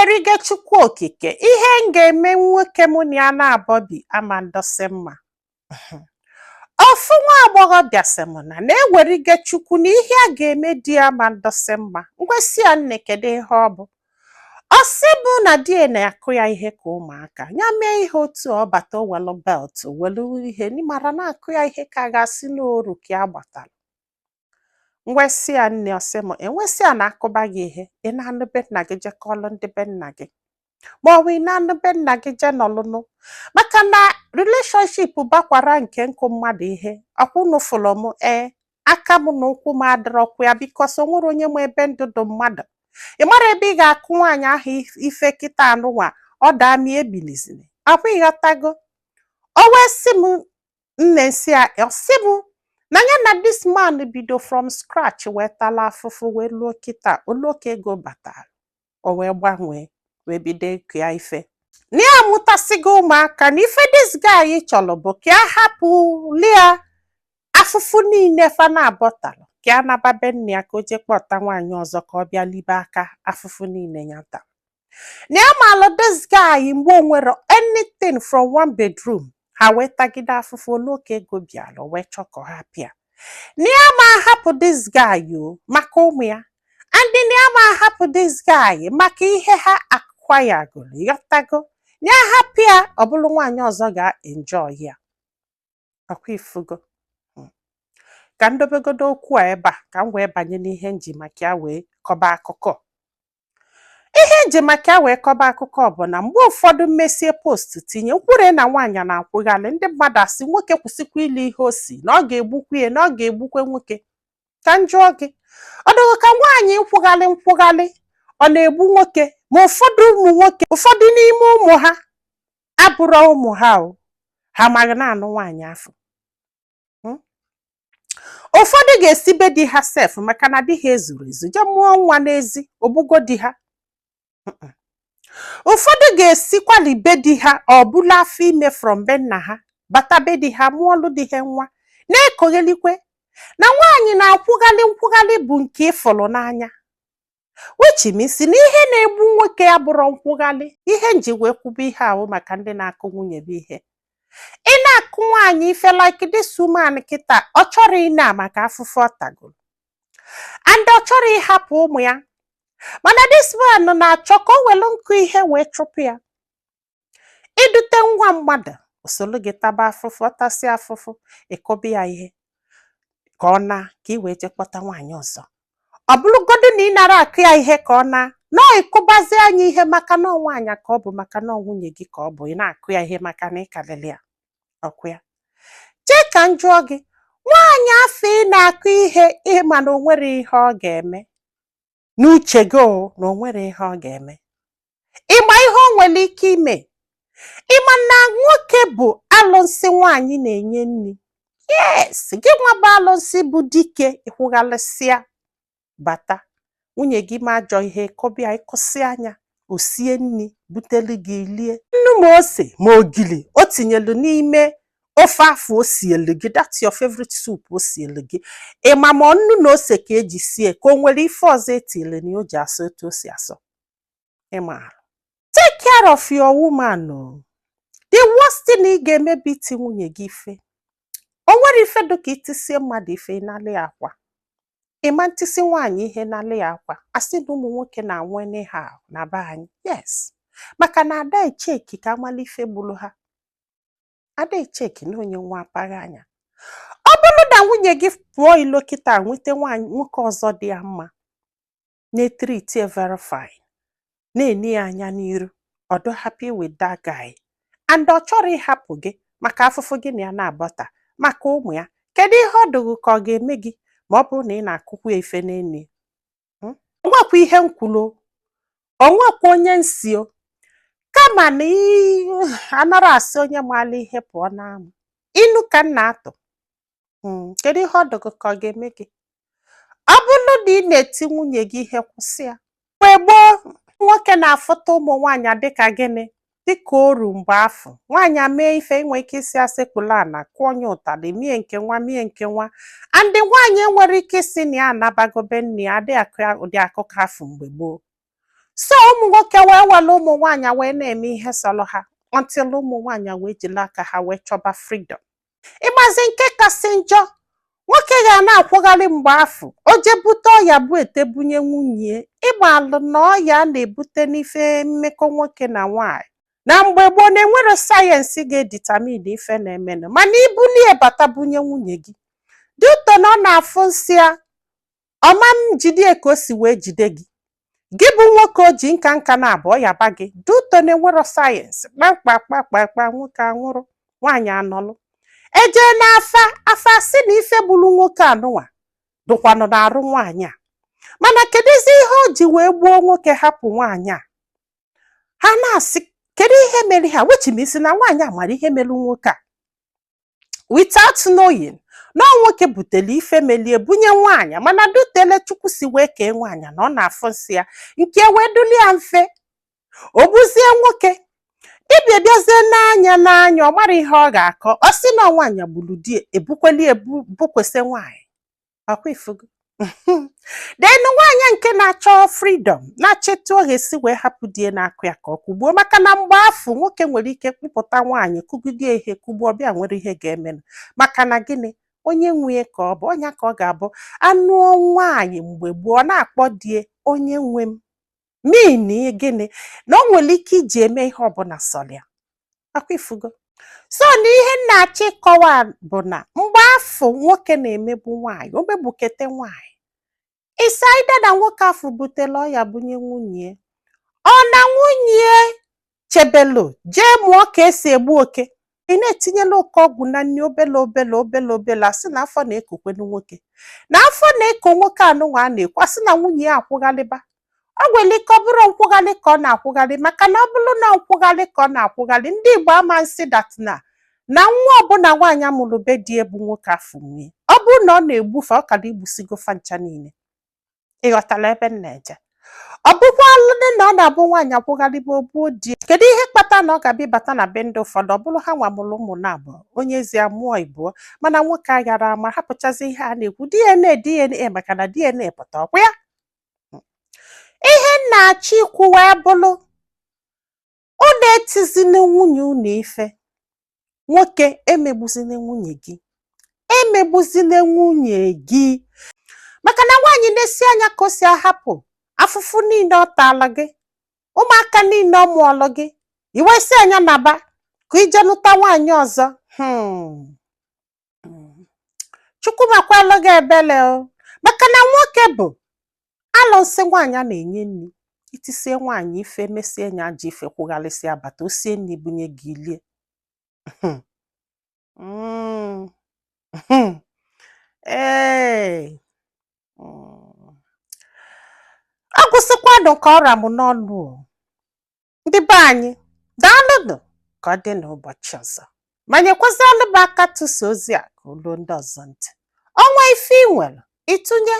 Na-ewerigo Chukwu Okike, ihe m ga-eme nwoke mụ na ya na-abọbi ama ndọsị mma. Ofu nwa agbọghọbịa sị m na na-ewerigo Chukwu na ihe a ga-eme di ya ama ndọsị mma. Ngwesị ya, nne, kedu ihe ọ bụ? Ọ sị bụ na di ya na-akụ ya ihe ka ụmụaka ya mee ihe otu ọ bata, o welu belt, welu ihe mara na-akụ ya ihe ka a ga-asị n'oru ka ya gbatara. Ngwesị ya, nne, ọsị m enwesị ya na-akụba gị ihe, ị na-anụ be nna gị, jekọọlụ ndị be nna gị, ma ọ bụ ị na-anụ be nna gị jee nọlụnụ, maka na relationship bakwara nke nkụ mmadụ ihe. Ọkwụnụ fụlụ m, ee, aka m na ụkwụ m adịrọkwa ya, because o nwere onye ma ebe ndụ dụ mmadụ. Ị mara ebe ị ga-akụ nwaanyị ahụ ife kịta anụnwa, ọ daa ma ebiliziri akwa. Ịghọtago? O wee sị m, nne, nsị ya, ọ sị m na ya na this man bido from scratch, wee tala afụfụ wee luo kịta oluoka ego batara, o wee gbanwee, wee bido ịkụ ya ife, na ya amụtasịgo ụmụaka, na ife this guy chọrọ bụ ka a hapụ lia afụfụ niile fa na-abọtalụ, ka a naba be nna ya, ka o jee kpọta nwaanyị ọzọ ka ọ bịa libe aka afụfụ niile ya tara. Na ya malụ this guy mgbe o nwere anything from one bedroom, ha wee tagide afụfụ oluoka ego bịara, o wee chọọ ka ọ hapụ ya. Na ya ma ahapụ this guy o maka ụmụ ya, and na ya ma ahapụ this guy maka ihe ha acquire-goro. Ịghọtago? Na ya hapụ ya, ọ bụrụ nwaanyị ọzọ ga-enjoy ya. Ọkwa ifugo? Ka m dobegodo okwu a ebe a, ka m wee banye n'ihe nji maka ya wee kọba akụkọ. Ihe nji maka ya wee kọba akụkọ bụ na mgbe ụfọdụ mmesie post tinye nkwure na nwaanyị na-akwụghalị, ndị mmadụ asị nwoke kwụsịkwa ile ihe o si na ọ ga-egbukwa ya, na ọ ga-egbukwe nwoke. Ka m jụọ gị, ọ dịghị ka nwaanyị nkwụghalị nkwụghalị ọ na-egbu nwoke? Ma ụfọdụ ụmụ nwoke, ụfọdụ n'ime ụmụ ha abụrọ ụmụ ha o, ha amaghị na-anụ nwaanyị afọ. Ụfọdụ ga-esi be di ha sef, maka na di ha ezuru ezu, jee mụọ nwa n'ezi, ogbugo di ha. Ụfọdụ ga-esikwali be di ha, ọ bụla afọ ime from be nna ha, bata be di ha, mụọlụ di ha nwa, na-ekoghelikwe na nwaanyị na-akwụghalị nkwụghalị bụ nke ịfụrụ n'anya, which means na ihe na-egbu nwoke abụrọ nkwụghalị. Ihe nji wee kwube ihe ahụ maka ndị na-akụ nwunye bụ ihe ị na-akụ nwaanyị ife, like this woman kịta, ọ chọrọ ịna maka afụfụ ọ tagoro, and ọ chọrọ ịhapụ ụmụ ya, mana this man na-achọ ka o welu nkụ ihe wee chụpụ ya. Idute nwa mmadụ osolu gị taba afụfụ, ọ tasịa afụfụ, ịkụba ya ihe ka ọ na ka ị wee jee kpọta nwaanyị ọzọ. Ọ bụrụgodu na ị nara akụ ya ihe ka ọ na nọọ, ịkụbazi anya ihe maka na ọ nwaanyị ka ọ bụ, maka na ọ nwunye gị ka ọ bụ, ị na-akụ ya ihe maka na ị karịrị ya ọkụ ya. Chee ka m jụọ gị, nwaanyị afọ ị na-akụ ihe, ịma na o nwere ihe ọ ga-eme n'uche gị o, na o nwere ihe ọ ga-eme, ịma ihe o nwere ike ime? Ịma na nwoke bụ alụnsị nwaanyị na-enye nri? Yes, gị nwa bụ alụnsị bụ dike, ịkwụghalịsịa bata, nwunye gị ma ajọ ihe kọbịa, ịkụsị anya, o sie nri butelu gị, lie nnu ma ose ma ogili o tinyelu n'ime ofe afọ o sielu gị, that's your favorite soup o sielu gị. Ịma ma ọ nnu na ose ka eji sie, ka o nwere ife ọzọ etile na o ji asọ etu o si asọ? Ịmaara, take care of your woman o. The worst thing ị ga-eme bụ iti nwunye gị ife. O nwere ife dị ka itisie mmadụ ife, ịnalị ya akwa. Ịma ntịsị nwaanyị ihe nalị ya akwa, asị na ụmụ nwoke na-anwụ anyhow na be anyị. Yes, maka na ada echeki ka amala ife gburu ha, ada echeki na onye nwa apaghị anya. Ọ bụrụ na nwunye gị pụọ ilo kịta, nweta nwaanyị nwoke ọzọ dị ya mma, na-etreat very fine, na-ene ya anya n'iru, ọ dị happy with that guy, and ọ chọrọ ịhapụ gị maka afụfụ gị na ya na-abọta maka ụmụ ya, kedu ihe ọ dụghị ka ọ ga-eme gị ma ọ bụrụ na ị na-akụkwu ya ife n'enu ya? Onwekwa ihe m kwuru, onwekwa onye nsi o, kama na anara asị onye maala ihe pụọ n'ama inu ka m na-atụ. Kedu ihe ọ dụghị ka ọ ga-eme gị ọ bụrụ na ị na-eti nwunye gị ihe? Kwụsị ya. Mgbe gboo, nwoke na-afụta ụmụ nwaanyị dịka gịnị? Dịka oru. Mgbe afọ nwaanyị mee ife, inwe ike isi asịkpụla ana kụọ onye ụtalị, mie nke nwa, mie nke nwa, and nwaanyị enwere ike isi na ya anabago be nne ya. Adịghị akụ ụdị akụkọ afọ mgbe gboo. So ụmụ nwoke wee were ụmụ nwaanyị wee na-eme ihe sọrọ ha, until ụmụ nwaanyị wee jiri aka ha wee chọba freedom. Ịgbazi nke kasị njọ, nwoke ga na-akwụgharị mgbe afọ o jee bute ọya bụ ete bunye nwunye. Ịgbalụ na ọya a na-ebute n'ife mmekọ nwoke na nwaanyị na mgbe gboo na-enwero science ga-edetermine ife na-emenụ, mana ibulie bata bunye nwunye gị dị ụtọ na ọ na-afụ nsị ya, ọma m jide ka o si wee jide gị. Gị bụ nwoke o ji nka nka na abụọ ya ba gị dị ụtọ na enwero science kpakpakpakpakpa. Nwoke anwụrụ, nwaanyị anọlụ, ejee n'afa, afa sị na ife gburu nwoke anụnwa dụkwanụ n'arụ nwaanyị a. Mana kedụzi ihe o ji wee gbuo nwoke hapụ nwaanyị a? Ha na-asị, kedu ihe mere ha wechimisi na nwaanyị a mara ihe mere nwoke a, without knowing na ọ nwoke butere ife melie bunye nwaanyị. Mana dutele Chukwu si wee kee nwaanyị na ọ na-afụ nsị ya nke wee duli ya mfe, o gbuzie nwoke. Dibịa bịazie n'anya n'anya, ọ mara ihe ọ ga-akọ. Ọ sị na nwaanyị gburu di, ebukweli ebu bukwesị nwaanyị ọkwa ifugo. Then nwaanyị nke na-achọ freedom, na-achọ etu ọ ga-esi wee hapụ di ya na-akụ ya ka ọ kụgbuo, maka na mgbe afọ nwoke nwere ike kpụpụta nwaanyị, kụgide ihe, kụgbuo, ọbịa nwere ihe ga-emenụ. Maka na gịnị? Onye nwe ka ọ bụ ọnya ka ọ ga-abụ anụọ nwaanyị mgbe gboo, ọ na-akpọ die onye nwe m, mean gịnị? Na o nwere ike iji eme ihe ọbụla sọrọ ya. Akwa ifugo. So na ihe m na-achọ ịkọwa bụ na mgbe afọ nwoke na-emegbu nwaanyị, o megbukete nwaanyị ịsaida na nwoke afọ butere ọya bunye nwunye, ọ na nwunye chebelu jee mụọ ka esi egbu oke. Ị na-etinyela oke ọgwụ na nri obele obele obele obele, asị na afọ na-ekokwenu nwoke, na afọ na-eko nwoke anụnwa a na-ekwu, asị na nwunye ya akwụghalịba. Ọ nwere ike ọ bụrụ nkwụghalị ka ọ na-akwụghalị, maka na ọ bụrụ na nkwụghalị ka ọ na-akwụghalị, ndị Igbo ama nsị that na na nwa ọbụla nwaanyị amụrụ be di bụ nwoke afọ nwunye. Ọ bụrụ na ọ na-egbufe, ọ kara igbusigo fa ncha niile. Ị ghọtara ebe m na-eje? Ọ bụkwalụ na ọ na-abụ nwaanyị akwụghalịba, ogbuo di. Kedu ihe kpata na ọ ga-abịa ịbata na be ndị ụfọdụ, ọ bụrụ ha nwa mụrụ ụmụ na abụọ, onye ezi amụọ ịbụọ, mana nwoke aghara ama hapụchazi ihe a na-ekwu DNA DNA, maka na DNA pụta ọkwa ya? Ihe m na-achọ ikwu wee bụrụ, unu etizina nwunye unu ife. Nwoke, emegbuzina nwunye gị, emegbuzina nwunye gị, maka na nwaanyị na-esi anya ka o si ahapụ afụfụ niile ọ taala gị, ụmụaka niile ọ mụọlụ gị, iwesi anya naba ka ije nụta nwaanyị ọzọ. Chukwu makwalụ gị ebele o, maka na nwoke bụ alụsị. Nwaanyị a na-enye nri, itisie nwaanyị ife, mesie nya ajọ ife, kwugharịsịa bata, o sie nri bunye gị, lie. Ee, ọ gwụsịkwanụ ka ọra m n'ọnụ o. Ndị be anyị, daalụnụ. Ka ọ dị n'ụbọchị ọzọ, ma nyekwazịalụ m aka tụsa ozi a ka o ruo ndị ọzọ ntị. Ọnwa ife ị nwere ịtụnye.